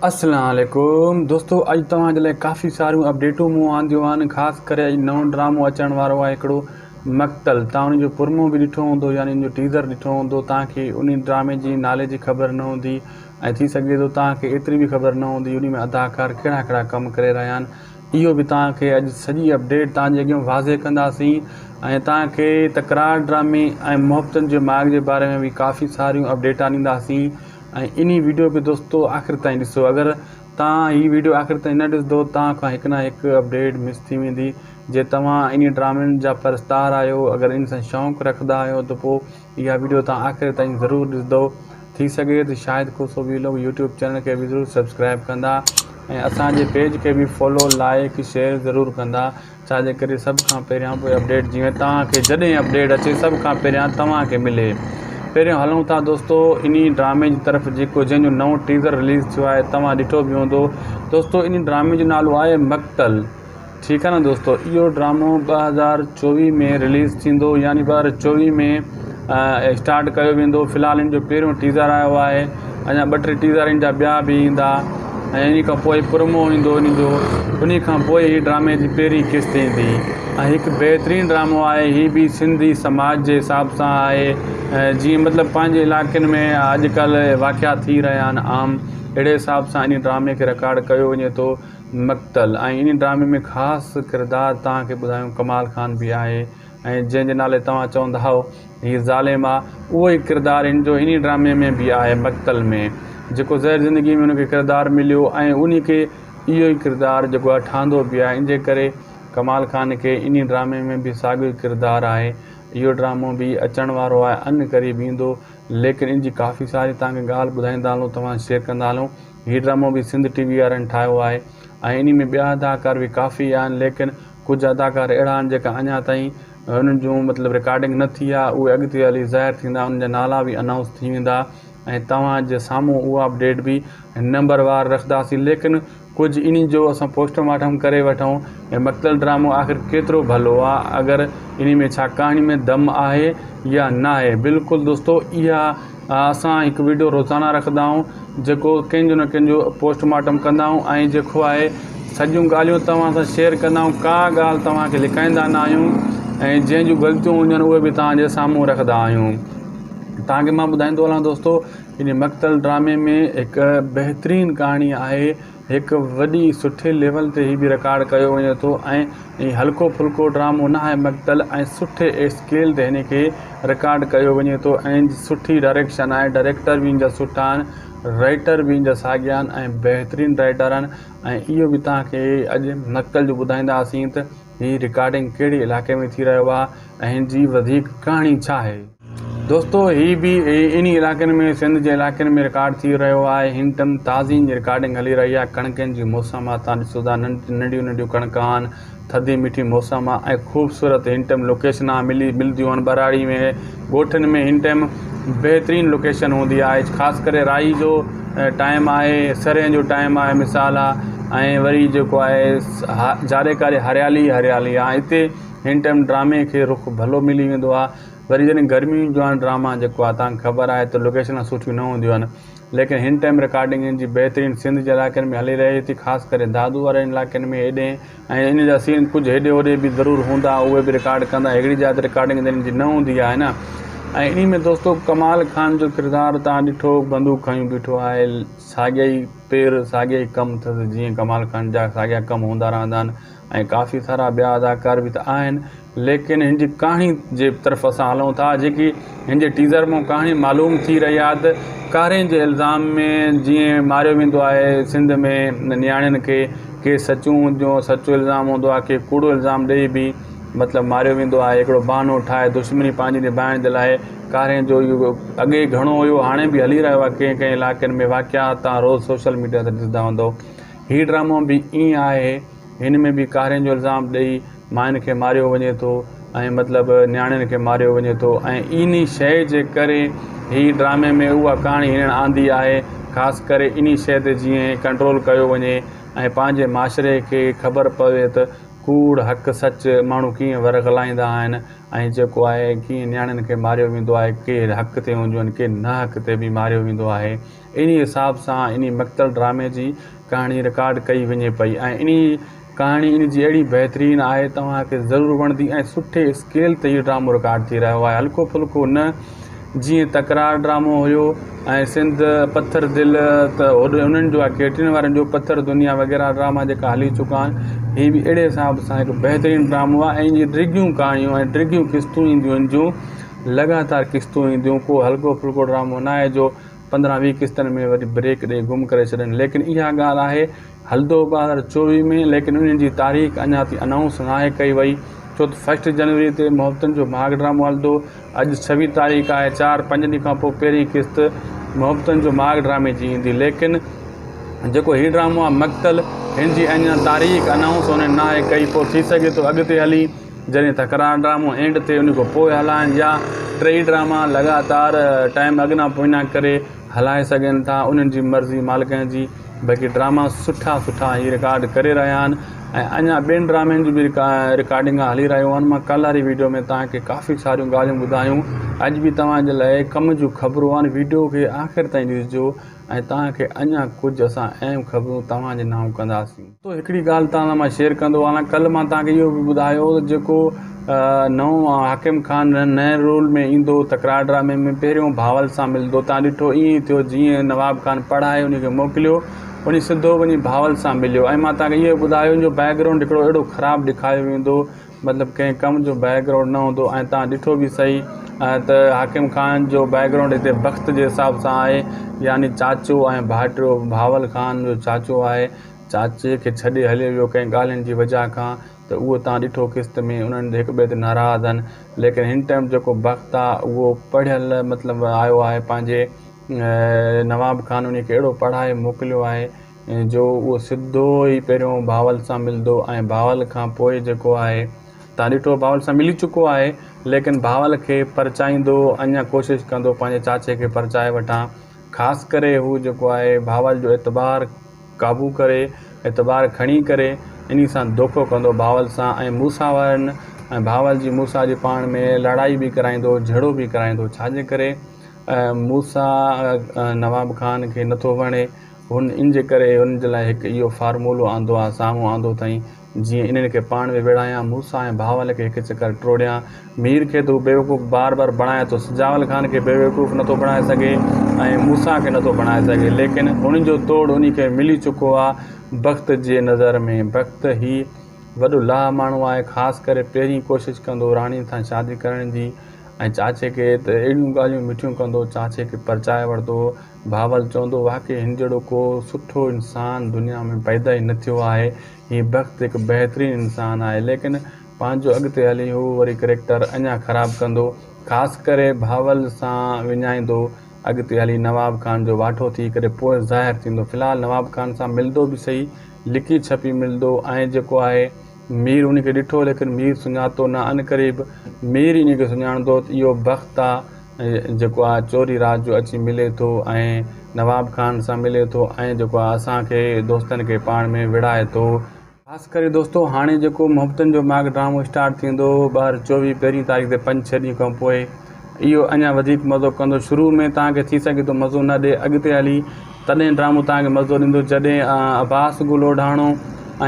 اسلام عليڪم دوستو اڄ توهان جي لاء ڪافي ساريون اپڊيٽون مون آنديون آهن خاص ڪري اڄ نئون ڊرامو اچڻ وارو آهي هڪڙو مقتل توهان ان جو پرمو به ڏٺو هوندو يعني ان جو ٽيزر ڏٺو هوندو توهان کي ان ڊرامي جي نالي جي خبر نه هوندي ۽ ٿي سگهي ٿو توهان کي ايتري به خبر نه هوندي ان ۾ اداڪار ڪهڙا ڪهڙا ڪم ڪري رهيا آهن اهو به توهان کي اڄ سڄي اپڊيٽ توهان جي اڳيان واضح ڪنداسين ۽ توهان کي تڪرار ڊرامي ۽ محبتن جي ماڳ جي باري ۾ به ڪافي ساريون اپڊيٽان ڏينداسين ۽ انهي ويڊيو کي دوستو آخر تائين ڏسو اگر توهان هي ويڊيو آخر تائين نه ڏسندو توهان کان هڪ نه هڪ اپڊيٽ مس ٿي ويندي جي توهان انهي ڊرامن جا پرستار آهيو اگر ان سان شوق رکندا آهيو ته پوء اها ويڊيو توهان آخر تائين ضرور ڏسندو ٿي سگهي ته Shahid Khoso vlog YouTube channel کي به ضرور سبسڪرائب ڪندا ۽ اسان جي پيج کي به فالو لائڪ شيئر ضرور ڪندا ڇا جي ڪري سڀ کان پهريان پوء اپڊيٽ جيئن توهان کي جڏهن اپڊيٽ اچي سڀ کان پهريان توهان کي ملي پهريون هلون ٿا دوستو انهي ڊرامي جي طرف جيڪو جنهن جو نئون ٽيزر رليز ٿيو آهي توهان ڏٺو به هوندو دوستو انهي ڊرامي جو نالو آهي مقتل ٺيڪ آهي نه دوستو اهو ڊرامو 2024 ۾ رليز ٿيندو يعني 2024 ۾ اسٽارٽ ڪيو ويندو في الحال ان جو پهريون ٽيزر آيو آهي اڃا ٻه ٽي ٽيزر ان جا ٻيا به ايندا ۽ انهي کان پوء پرومو ايندو انهي جو انهي کان پوء هي ڊرامي جي پهرين قسط ايندي ۽ هڪ بهترين ڊرامو آهي هي به سنڌي سماج جي حساب سان آهي جيئن مطلب پنهنجي علائقن ۾ اڄ ڪلهه واقعا ٿي رهيا آهن عام اهڙي حساب سان انهي ڊرامي کي رڪارڊ ڪيو وڃي ٿو مقتل ۽ انهي ڊرامي ۾ خاص ڪردار توهان کي ٻڌايون ڪمال خان به آهي ۽ جنهن جي نالي توهان چوندا هئو هي ظالم آ اهو ئي ڪردار هن جو انهي ڊرامي ۾ به آهي مقتل ۾ جيڪو زهر زندگي ۾ هن کي ڪردار مليو ۽ انهي کي اهو ئي ڪردار جيڪو آهي ٺهندو به آهي ان جي ڪري ڪمال خان کي انهي ڊرامي ۾ به ساڳيو ئي ڪردار آهي اهو ڊرامو به اچڻ وارو آهي ان قريب ايندو ليڪن ان جي ڪافي ساري توهان کي ڳالهه ٻڌائيندا هلون توهان شيئر ڪندا هلون هي ڊرامو به سنڌ ٽي وي وارن ٺاهيو آهي ۽ انهي ۾ ٻيا اداڪار به ڪافي آهن ليڪن ڪجهه اداڪار اهڙا آهن جيڪا اڃا تائين انهن جون مطلب رڪارڊنگ نه ٿي آهي اهي اڳتي هلي ظاهر ٿيندا انهن جا نالا به انائونس ٿي ويندا ۽ توهان جي سامهون اها اپڊيٽ به نمبر وار رکنداسين ليڪن ڪجهه انهي جو اسان پوسٽ مارٽم ڪري وٺون ۽ مقتل ڊرامو آخر ڪيترو ڀلو آهي اگر انهي ۾ ڇا ڪهاڻي ۾ دم آهي يا ناهي بلڪل دوستو اها اسان هڪ ويڊيو روزانه رکندا آهيون جيڪو ڪنهن جو نه ڪنهن جو پوسٽ مارٽم ڪندا آهيون ۽ جيڪو آهي سڄيون ڳالهيون توهان سان شيئر ڪندا آهيون ڪا ڳالهه توهان کي لڪائيندا نه آهيون ۽ جنهن جون غلطيون هجن اهي به توهان جي سامهون رکندا آهيون توهان کي مان ٻڌائيندو هلان دوستو ان مقتل ڊرامي ۾ هڪ بهترين ڪهاڻي آهي هڪ وڏي سٺي ليول تي هي به رڪارڊ ڪيو وڃي ٿو ۽ هي هلڪو ڦلڪو ڊرامو نه آهي مقتل ۽ سٺي اسڪيل تي هن کي رڪارڊ ڪيو وڃي ٿو ۽ سٺي ڊائريڪشن آهي ڊائريڪٽر به ان جا سٺا آهن رائٽر به ان جا ساڳيا آهن ۽ بهترين رائٽر آهن ۽ اهو به توهان کي اڄ مقتل جو ٻڌائينداسين ته هي رڪارڊنگ ڪهڙي علائقي ۾ ٿي رهيو آهي ۽ هن جي وڌيڪ ڪهاڻي ڇا آهي. دوستو هي به انهي علائقن ۾ سنڌ جي علائقن ۾ رڪارڊ ٿي رهيو آهي هن ٽم تازي جي رڪارڊنگ هلي رهي آهي ڪڻڪن جي موسم آهي تان ڏسو ٿا ننڍيون ننڍيون ڪڻڪ آهن ٿڌي مٺي موسم آهي ۽ خوبصورت هن ٽم لوڪيشن آهي ملي ملديون آهن ٻهراڙي ۾ ڳوٺن ۾ هن ٽائم بهترين لوڪيشن هوندي آهي خاص ڪري رائي جو ٽائم آهي سرهين جو ٽائم آهي مثال آهي ۽ وري جيڪو آهي جاڏي ڪاڏي هريالي هريالي آهي هتي هن ٽائم ڊرامي کي رخ ڀلو ملي ويندو آهي وري جڏهن گرمين جو آهن ڊراما جيڪو آهي توهان کي خبر آهي ته لوڪيشن سٺيون نه هونديون آهن ليڪن هن ٽائيم رڪارڊنگ ان جي بهترين سنڌ جي علائقن ۾ هلي رهي ٿي خاص ڪري دادو وارن علائقن ۾ هيڏي ۽ ان جا سين ڪجهه هيڏي هوڏي به ضرور هوندا اهي به رڪارڊ ڪندا هڪڙي جاء تي رڪارڊنگ جن جي نه هوندي آهي نه ۽ انهي ۾ دوستو ڪمال خان جو ڪردار توهان ڏٺو بندوق کنيون بيٺو آهي ساڳيا ئي پير ساڳيا ئي ڪم اٿس جيئن ڪمال خان جا ساڳيا ڪم هوندا رهندا آهن ۽ ڪافي سارا ٻيا اداڪار به ته آهن ليڪن هن جي ڪهاڻي جي طرف اسان هلون ٿا جيڪي هن جي ٽيزر مون ڪهاڻي معلوم ٿي رهي آهي ته ڪارين جي الزام ۾ جيئن ماريو ويندو آهي سنڌ ۾ نياڻين کي ڪي سچون هونديون سچو الزام هوندو آهي ڪي ڪوڙو الزام ڏئي به مطلب ماريو ويندو آهي هڪڙو بهانو ٺاهي دشمني پنهنجي نڀائڻ جي لاء ڪارين جو اهو اڳي گهڻو هيو هاڻي به هلي رهيو آهي ڪنهن ڪنهن علائقن ۾ واقعا تان روز سوشل ميڊيا تي ڏسندا هوندو هي ڊرامو به ائين آهي هن ۾ به ڪارين جو الزام ڏئي ماين کي ماريو وڃي ٿو ۽ مطلب نياڻين کي ماريو وڃي ٿو ۽ انهي شيء جي ڪري هي ڊرامي ۾ اها ڪهاڻي هنن آندي آهي خاص ڪري انهي شيء تي جيئن ڪنٽرول ڪيو وڃي ۽ پنهنجي معاشري کي خبر پوي ته. ڪوڙ حق سچ ماڻهو ڪيئن ورغلائيندا آهن ۽ جيڪو آهي ڪيئن نياڻين کي ماريو ويندو آهي ڪي حق تي هونديون آهن ڪي ناحق تي به ماريو ويندو آهي انهي حساب سان انهي مقتل ڊرامي جي ڪهاڻي رڪارڊ ڪئي وڃي پئي ۽ انهي ڪهاڻي ان جي اهڙي بهترين آهي توهان کي ضرور وڻندي ۽ سٺي اسڪيل تي هي ڊرامو رڪارڊ ٿي رهيو آهي هلڪو ڦلڪو نه جيئن تڪرار ڊرامو هيو ۽ سنڌ پٿر دل ته هوڏي انهن جو آهي ڪيٽرين وارن جو پٿر دنيا وغيره ڊراما جيڪا هلي چڪا آهن هي به اهڙي حساب سان هڪ بهترين ڊرامو آهي ۽ ائين ڊگهيون ڪهاڻيون ۽ ڊگهيون قسطون اينديون ان جون لڳاتار قسطون اينديون ڪو هلڪو ڦلڪو ڊرامو نه آهي جو 15 20 قسطن ۾ وري بريڪ ڏئي گم ڪري ڇڏن ليڪن اها ڳالهه آهي هلندو 2024 ۾ ليڪن انهن جي تاريخ اڃا تائين انائونس ناهي ڪئي وئي ڇو ته فرسٽ جنوري تي محبتن جو مهاڳ ڊرامو هلندو اڄ 26 تاريخ آهي 4 5 ڏينهن کان پوء پهرين قسط محبتن جو مهاڳ ڊرامي جي ايندي ليڪن جيڪو هي ڊرامو آهي مقتل هن جي اڃا تاريخ انائونس انهن ناهي ڪئي پوء ٿي سگهي ٿو اڳتي هلي جڏهن تڪرار ڊرامو اينڊ ٿئي ان کان پوء هلائن يا ٽئي ڊراما لڳاتار ٽائيم اڳنا پوئنا ڪري هلائي سگهن ٿا انهن جي مرضي مالڪن جي باقي ڊراما سٺا سٺا هي رڪارڊ ڪري رهيا آهن ۽ اڃا ٻين ڊرامن جون به رڪارڊنگ هلي رهيون آهن مان ڪالهه واري ويڊيو ۾ توهان کي ڪافي ساريون ڳالهيون ٻڌايون اڄ به توهان جي لاء ڪم جون خبرون آهن ويڊيو کي آخر تائين ڏسجو ۽ توهان کي اڃا ڪجهه اسان اهم خبرون توهان جي نانء ڪنداسين. تو هڪڙي ڳالهه توهان سان مان شيئر ڪندو هلان ڪلهه مان توهان کي اهو به ٻڌايو هو ته جيڪو نئون حاڪم خان نئين رول ۾ ايندو تڪرار ڊرامي ۾ پهريون بهاول سان ملندو توهان ڏٺو ائين ئي ٿيو جيئن نواب خان پڙهائي ان کي موڪليو وڃي سڌو وڃي بهاول سان مليو ۽ مان توهان کي اهو ٻڌايو ان جو بيڪ گرائونڊ هڪڙو اهڙو خراب ڏيکاريو ويندو مطلب ڪنهن ڪم جو بيڪ گرائونڊ نه هوندو ۽ توهان ڏٺو به سهي ته حاڪم خان جو بيڪ گرائونڊ هتي بخت جي حساب سان آهي يعني چاچو ۽ ڀائٽيو بهاول خان جو چاچو آهي چاچي کي ڇڏي هليو ويو ڪنهن ڳالهين جي وجهه کان ته اهو تان ڏٺو قسط ۾ انهن هڪ ٻئي تي ناراض آهن ليڪن هن ٽائيم جيڪو بخت آ اهو پڙهيل مطلب آيو آهي پنهنجي نواب خان انهي کي اهڙو پڙهائي موڪليو آهي جو اهو سڌو ئي پهريون بهاول سان ملندو ۽ بهاول کان پوء جيڪو آهي تان ڏٺو بهاول سان ملي چڪو آهي ليڪن بهاول کي پرچائيندو اڃا ڪوشش ڪندو پنهنجي چاچي کي پرچائي وٺان خاص ڪري هو جيڪو آهي بهاول جو اعتبار قابو ڪري، اعتبار کڻي ڪري، انهي سان دوکو ڪندو بهاول سان ۽ موسيٰ وارن ۽ بهاول جي موسيٰ جي پاڻ ۾ لڙائي به ڪرائيندو جهيڙو به ڪرائيندو ڇاجي ڪري موسيٰ نواب خان کي نٿو وڻي هن ان جي ڪري هن جي لاء هڪ اهو فارمولو آندو آ سامهون آندو اٿائين جيئن انهن کي پاڻ ۾ ويڙهايان، موسيٰ ۽ بهاول کي هڪ چڪر ٽوڙيان. مير کي ته هو بيوقوف بار بار بڻائي ٿو. سجاول خان کي بيوقوف نٿو بڻائي سگهي ۽ موسيٰ کي نٿو بڻائي سگهي. ليڪن هن جو توڙ انهي کي ملي چڪو آ بخت جي نظر ۾. بخت هي وڏو لاهه ماڻهو آهي. خاص ڪري پهرين ڪوشش ڪندو راڻي سان شادي ڪرڻ جي ۽ چاچي کي ته اهڙيون ڳالهيون مٺيون ڪندو چاچي کي پرچائي وٺندو. بهاول چوندو واقعي هن جهڙو ڪو سٺو انسان دنيا ۾ پيدا ئي نه ٿيو آهي. هي بخت هڪ بهترين انسان آهي ليڪن پنهنجو اڳتي هلي هو وري ڪريڪٽر اڃا خراب ڪندو خاص ڪري بهاول سان وڃائيندو اڳتي هلي نواب خان جو واٺو ٿي ڪري پوء ظاهر ٿيندو في الحال نواب خان سان ملندو به سهي لڪي ڇپي ملندو ۽ جيڪو آهي مير ان کي ڏٺو ليڪن مير سڃاتو نه عنقريب مير ان کي سڃاڻندو ته اهو بخت آ جيڪو آ چوري رات جو اچي ملي ٿو ۽ نواب خان سان ملي ٿو ۽ جيڪو آ اسان کي دوستن کي پاڻ ۾ وڙهائي ٿو. خاص ڪري دوستو هاڻي جيڪو محبتن جو ماڳ ڊرامو اسٽارٽ ٿيندو 2024 پهرين تاريخ تي پنج ڇهه ڏينهن کان پوء اهو اڃا وڌيڪ مزو ڪندو شروع ۾ توهان کي ٿي سگهي ٿو مزو نه ڏي اڳتي هلي تڏهن ڊرامو توهان کي مزو ڏيندو جڏهن عباس گل اوڍاڻو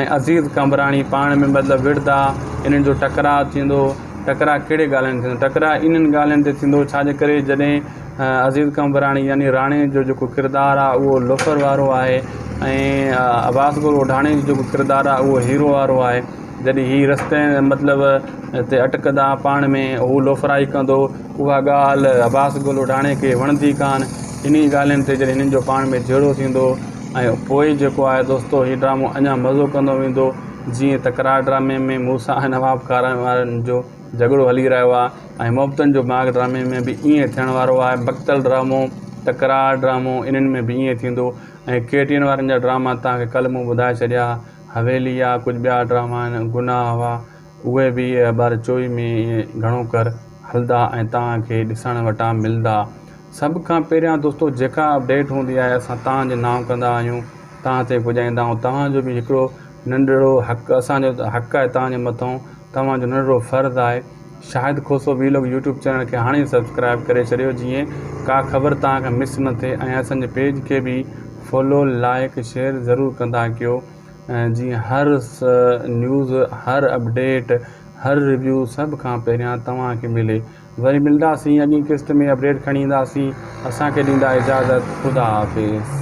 ۽ عزيز قمبراڻي پاڻ ۾ مطلب وڙهندا انهن جو ٽڪراء ٿيندو ٽڪراء ڪهڙي ڳالهين تي ٿيندو ٽڪراء انهن ڳالهين تي ٿيندو ڇا جي ڪري جڏهن عزيز قمبراڻي يعني راڻي جو جيڪو ڪردار آهي اهو لوفر وارو آهي ۽ عباس گل اوڍاڻي جو جيڪو ڪردار آهي اهو هيرو وارو آهي جڏهن هي رستي مطلب تي اٽڪندا پاڻ ۾ هو لوفرائي ڪندو اها ڳالهه عباس گل اوڍاڻي کي وڻندي ڪانه انهي ڳالهين تي جڏهن هنن جو پاڻ ۾ جهيڙو ٿيندو ۽ پوء جيڪو آهي دوستو هي ڊرامو اڃا مزو ڪندو ويندو جيئن تڪرار ڊرامي ۾ موسيٰ ۽ نواب خان وارن جو جهڳڙو هلي رهيو آهي ۽ محبتن جو ماڳ ڊرامي ۾ به ائين ٿيڻ وارو آهي بڪتل ڊرامو تڪرار ڊرامو انهن ۾ به ائين ٿيندو ۽ ڪي ٽي اين وارن جا ڊراما توهان کي ڪلهه مون ٻڌائي ڇڏيا حويلي آ ڪجهه ٻيا ڊراما آهن گناهه هئا اهي به 2024 ۾ گهڻو ڪر هلدا ۽ توهان کي ڏسڻ وٽان ملدا. سڀ کان پهريان دوستو جيڪا اپڊيٽ هوندي آهي اسان توهان جي نانء ڪندا آهيون توهان تائين پڄائيندا آهيون توهان جو به هڪڙو ننڍڙو حق اسان جو حق آهي توهان جي مٿان توهان جو ننڍڙو فرض آهي Shahid Khoso vlog YouTube channel کي هاڻي سبسڪرائب ڪري ڇڏيو جيئن ڪا خبر توهان کان مس نه ٿئي ۽ اسان جي پيج کي به فالو لائڪ شيئر ضرور ڪندا ڪيو جيئن هر نيوز هر اپڊيٽ هر ريويو سڀ کان پهريان توهان کي ملي وري ملداسين اڳين قسط ۾ اپڊيٽ کڻي اينداسين اسان کي ڏيندا اجازت خدا حافظ.